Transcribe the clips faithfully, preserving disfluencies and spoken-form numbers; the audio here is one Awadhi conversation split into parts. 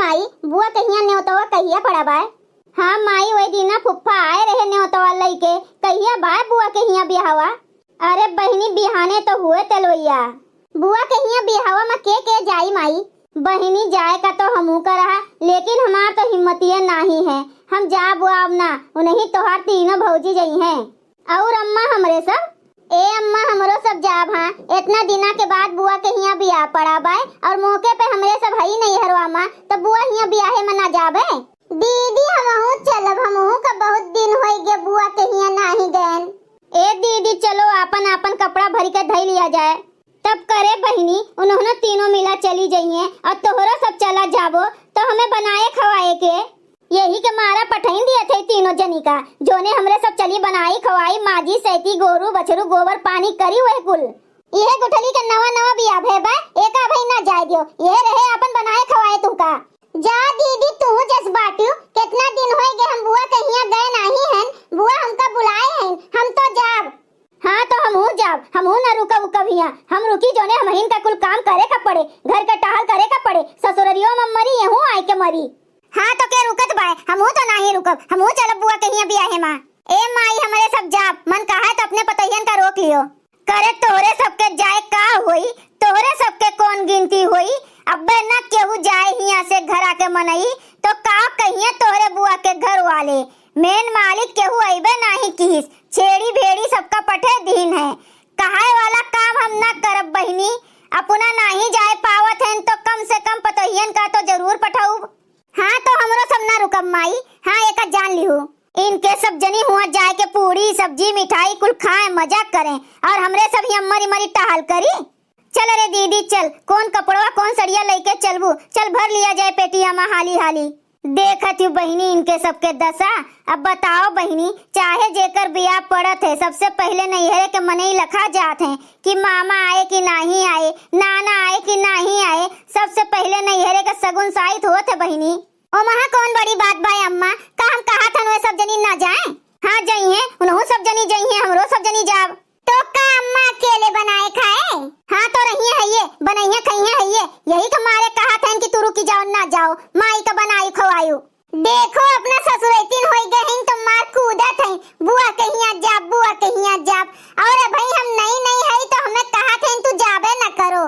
माई, बुआ के हियाँ नेवतवा कहिया पड़ा बाय? हाँ माई, वही दिना फुफ्फा आए रहे नेवतवा लइके। कहिया बाय बुआ के हियाँ बियाहवा? अरे बहिनी, बिहाने तो हुए तेलवैया। बुआ के हियाँ बियाहवा में के के जाई माई? बहिनी, जाए का तो हमहू का रहा, लेकिन हमार तो हिम्मतिये नाही है। हम जाब वाब ना, उन्हीं तोहार तीनों भौजी जइहें। और अम्मा हमरे सब? ए अम्मा, हमरो सब जाब हाँ। इतना दिना के बाद बुआ के हियाँ बियाह पड़ा बाय और मौके पे हमरे सब हई नैहरवा मा, तब बुआ हियाँ बियाहे मा ना जाबे? दीदी, हमहू चलब, हमहू का बहुत दिन होई गए बुआ के हियाँ नाही गएन। ए दीदी, चलो आपन आपन कपड़ा भरी के धई लिया जाए। तब करे बहिनी, उन्होंने तीनों मिला चली जइहें और तोहरो सब चला जाबो, तो हमें बनाए खवाए के। यही के मारा पठइन दिया थे तीनों जनी का, जोने हमरे सब चली बनाई खवाई, माजी सैती, गोरू बछरू, गोबर पानी करी वह कुल। यह गुठली के नवा नवा बिया भे बा, एका भई ना जाए दियो, यह रहे आपन बनाए खवाए तुमका। जा दीदी, तू जस बाटियो, कितना दिन होए गए हम बुआ के हियाँ गए नाही हन, बुआ हमका बुलाए हन, हम तो जाब। हाँ, तो हमहू जाब, हमहू ना रुकब उकब हियाँ। हम रुकी जोने हमहिन का कुल काम करे का पड़े, घर के टहल करे का पड़े, ससुररियो में मरी, यहू आए के मरी। हाँ, तो के रुकत बाय, हमहू तो नाही रुकब, हमहू चलब बुआ के हियाँ बियाहे मा। ए माई, हमरे सब जाब, मन कहा तो अपने पतोहियन का रोक लियो। करे तोहरे सबके जाए का होई, तोहरे सबके कौन गिनती होई, अब्बे न केहू जाए हियाँ से घरा के मनई, तो का कहिए तोहरे बुआ के घर वाले, मेन मालिक केहू अइबे नाही किहिस, छेड़ी भेड़ी सबका पठे दीन है। कहाए वाला काम हम ना करब बहिनी, अपना नाही जाए पावत हैं तो कम से कम पतोहियन का तो जरूर पठउब। हाँ तो हमरो सब ना रुकब माई, हाँ एका जान लिहू। इनके सब जनी हुआ जाए के पूड़ी सब्जी मिठाई कुल खाए मजा करें और हमरे सब हियाँ मरी मरी टहल करी। चल रे दीदी चल, कौन कपड़वा कौन सड़िया लइके चलबू, चल भर लिया जाए पेटिया मा हाली हाली। देखत हूँ बहिनी इनके सबके दशा। अब बताओ बहिनी, चाहे जेकर बियाह पड़त है, सबसे पहिले नैहरे के मनई लखा जात हैं कि मामा आए कि नाही आए, नाना आए कि नाही आए, सबसे पहिले नैहरे के सगुन साइत होत है बहिनी। ओमहा कौन बड़ी बात बा अम्मा, का हम कहत हन वे सब जनी ना जाए? हाँ जइहें, उनहू सब जनी जइहें, हमरो सब जनी जाब। तो का अम्मा अकेले बनाए खाए? हाँ, तो रहिए है ये, बनइहे खइहे है ये, यही के मारे कहत हन कि तू रुकी जाओ, ना जाओ, माई का बनाई खवायु। देखो, अपना ससुरैतिन होई गए हैं तो मार कूदत हैं, बुआ के हियाँ जाब, बुआ के हियाँ जाब। और भाई हम नई नई है तो हमें कहत हैं तू जाबे न करो।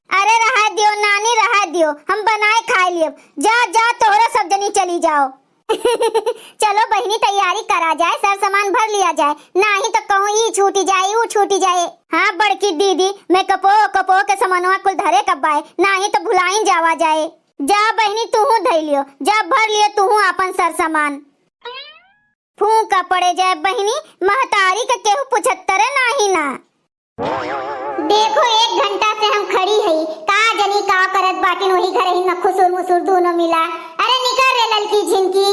अरे रहा दियो नानी, रहा दियो, हम बनाए खाए लियब। जा जा, तोहरा सब जनी चली जाओ। चलो बहिनी, तैयारी करा जाए, सर सामान भर लिया जाए, नाही तो कहूँ ई छूटी जाए, ऊ छूटी जाए। हाँ बड़की दीदी, मेकअपो ओकअपो के समनवा कुल धरे कब्बाए, नाही तो भुलाइन जावा जाए। जा बहिनी, तूहू धई लियो, जा भर लियो तूहू आपन सर सामान। फूंका पड़े जाए बहिनी, महतारी के केहू पुछत्तरे नाही ना। देखो, एक घंटा से हम खड़ी हई, का जनी का करत बाटिन वही घर ही में खुसुर मुसुर दूनो मिला। अरे निकर रे ललकी झिनकी,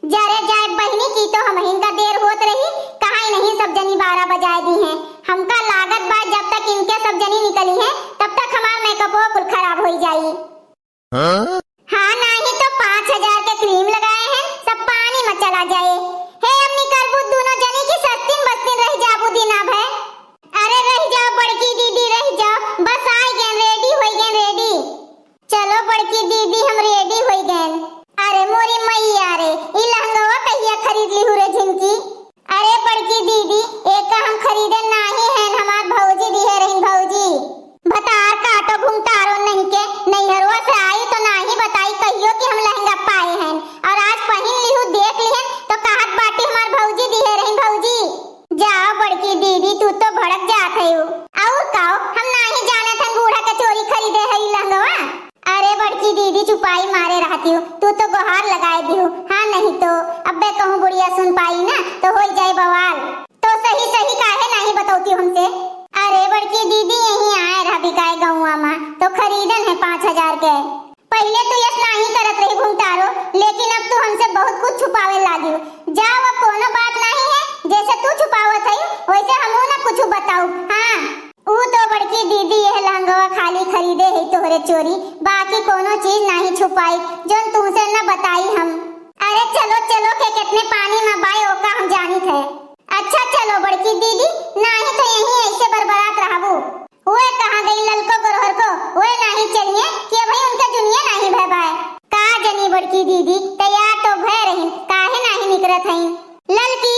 जरे जाए बहिनी की तो हमहिन का देर होत रही, कहाँ इनही सब जनी बारह बजाए दी हैं। हमका लागत बा जब तक इनके सब जनी निकली हैं, तब तक हमार मेकअपो कुल खराब होई जाई। हाँ? हाँ, नाही तो पाँच हजार के क्रीम लगाए हैं, सब पानी में चला जाए। हे, अब निकलबू दूनो जनी की सस्तीन बस्तीन रह जाबू दिना भर। अरे रह जाओ बड़की दीदी, रह जाओ, बस आइ गए, रेडी होई गए, रेडी। चलो बड़की दीदी, हम रेडी होई गए। अरे मोरी मैया रे, ई लहंगवा कहिया खरीद लिहू रे झिनकी? अरे बड़की दीदी, एका हम खरीदे नाही हैं, हमार भौजी दिहे रही भौजी। भतार काटो घुमतारो नहीं के, नैहरवा से आई तो नाही बताई कहियो कि हम लहंगा पाए हैं, और आज पहिन लिहू देख लिहन तो कहत बाटी हमार भौजी दिहे रही भौजी। जाओ बड़की दीदी, तू तो भड़क जात है। और काओ, हम नाही जानत हन बूढ़ा के चोरी खरीदे है ई लहंगवा। अरे बड़की दीदी, चुपाई मारे रहती हूँ, तू तो गोहार लगाए दिहू। हाँ, नहीं तो अब्बे कहूँ बुढ़िया सुन पाई ना तो होई जाए बवाल। तो सही सही काहे नाही बतौती हमसे? अरे बड़की दीदी, यहीं आए रहा बिकाए गौवा मा, तो खरीदन है पाँच हजार के। पहिले तू यस नाही करत रही घुमतारो, लेकिन अब तू हमसे बहुत कुछ छुपावे लागी। जाओ, अब कोनो बात नाही है, जैसे तू छुपावत है वैसे हमहू ना कुछ बताऊ। हाँ। ऊ तो बड़की दीदी यह लहंगवा खाली खरीदे है तोहरे चोरी, बाकी कोनो चीज नाही छुपाई, जोन तुमसे न बताई हम। अरे चलो, चलो, के कितने पानी में बाय ओका हम जानित है। अच्छा चलो बड़की दीदी, नाही तो यहीं ऐसे बरबरात रहबू। ओए कहाँ गई ललको गोरहर को, ओए नाही चलिए कि अभी उनका जुनिया नाही भय बाय। का जनी दीदी, तैयार तो भय रही, काहे नाही निकरत हई? ललकी,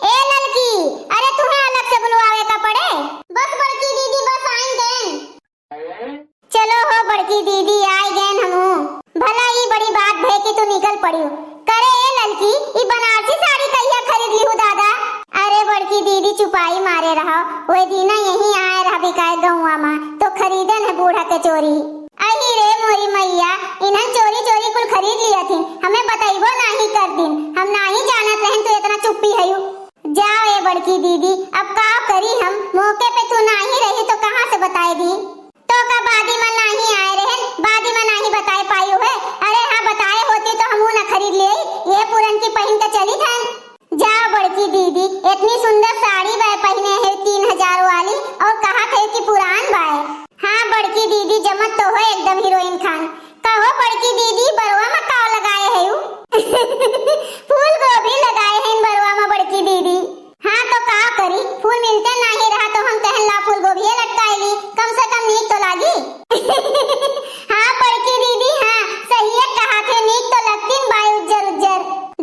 ए ललकी, अरे तुहें अलग से बुलवावे का पड़े? बस बड़की दीदी, बस आइन गएन। चलो हो बड़की दीदी, आइ गएन हमहू। भला ई बड़ी बात भय कि तू निकल पड़ियो। करे ए ललकी, ई बनारसी साड़ी कहिया खरीद लिहू दादा? अरे बड़की दीदी, चुपाई मारे रहो, ओए दीना यहीं आए रहा बिकाए गौवा मा, तो खरीदेन है बूढ़ा के चोरी। अही रे मोरी मइया, इन्हन चोरी चोरी कुल खरीद लिया थिन, हमें बतइबो नाही कर दिन, हम नाही जानत रहन तू इतना चुप्पी हयू। जाओ ए बड़की दीदी, अब का करी हम, मौके पे तू नाही रही तो कहाँ से बताए दी? तो का बादी मा नाही आए रहन, बादी मा नाही बताए पायू है? अरे हाँ, बताए होती तो हमहू ना खरीद ले, ये पुरन की पहिन के चली थन। जाओ बड़की दीदी, इतनी सुंदर साड़ी बाय पहिने है तीन हजार वाली और कहा थे कि पुरान बाय। हाँ बड़की दीदी, जमत तो हो एकदम हीरोइन खान। कहो बड़की दीदी, बरवा मा का लगाए है यू? फूल गोभी लगाए हैं बरवा मा बड़की दीदी। हाँ तो का करी, फूल मिलते नाही रहा तो हम कहन ला फूल गोभी लटकाए ली, कम से कम नीक तो लागी। हाँ बड़की दीदी, हाँ सही कहा थे, नीक तो लगतीन बाय उज्जर उज्जर।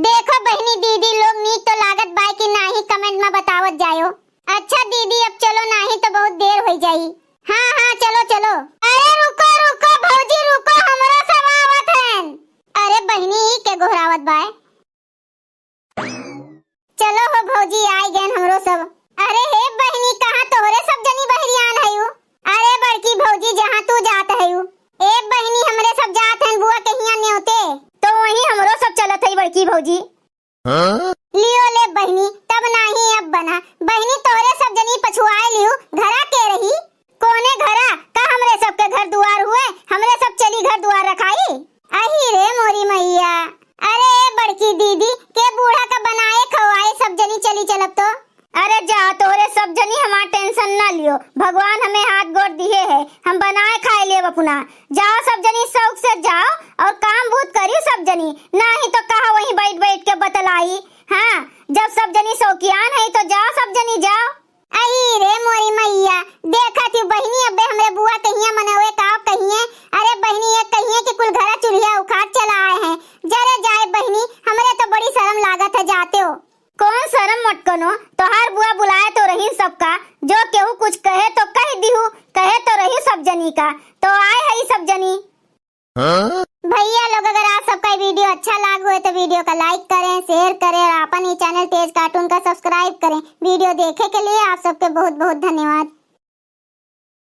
देखो बहिनी दीदी लोग, नीक तो लागत बाय कि नाही, comment मा बतावत जायो। अच्छा दीदी, अब चलो, नाही तो बहुत देर होइ जाई। हाँ हाँ, चलो चलो। अरे रुको रुको भौजी रुको, हमरो सब आवत हन। अरे बहिनी, ई के गोहरावत बाय? चलो हो भौजी, आइ गएन हमरो सब। अरे हे बहिनी, कहाँ तोहरे सब जनी बहरियान हयू? अरे बड़की भौजी, जहाँ तू जात हयू। ए बहिनी, हमरे सब जात हन बुआ के हियाँ नेवते। तो वहीं हमरो सब चलत हई बड़की भौजी। हाँ? लियो ले बहिनी, तब नाही अब बना। बहिनी, तोहरे सब जनी पछुआए लिहू, घरा के रही? कोने घरा? का हमरे सबके घर दुआर हुए? हमरे सब चली घर दुआर रखाई? अही रे मोरी मइया। अरे ए बड़की दीदी, के बूढ़ा का बनाए खवाए सब जनी चली चलब तो? अरे जा, तोहरे सब जनी हमार tension ना लियो, भगवान हमें हाथ गोड़ दिहे है, हम बनाए खाए लेब अपना। जाओ सब जनी शौक से जाओ और काम बूत करी सब जनी, नाही तो कहा वहीं बैठ बैठ के बतलाई। हाँ, जब सब जनी शौकियान है तो जाओ सब जनी जाओ। अही रे मोरी मइया, देखत ही बहिनी, अबे हमरे बुआ कहिया मनवे का कहिए। अरे बहिनी, ये कहिए कि कुल घरा चुल्हिया उखाड़ चला आए हैं। जरे जाए बहिनी, हमरे तो बड़ी शर्म लागत है जाते हो। कौन शर्म मटकनो, तोहार बुआ बुलाए तो रही सबका, जो केहू कुछ कहे तो कह दिहू, कहे तो रही सब जनी का, तो आए है सब जनी। हाँ? भइया लोग, अगर आप सबका ये video अच्छा लाग होए तो video का like करें, share करें और आपन ये channel तेज cartoon का subscribe करें। Video देखे के लिए आप सबके बहुत बहुत धन्यवाद।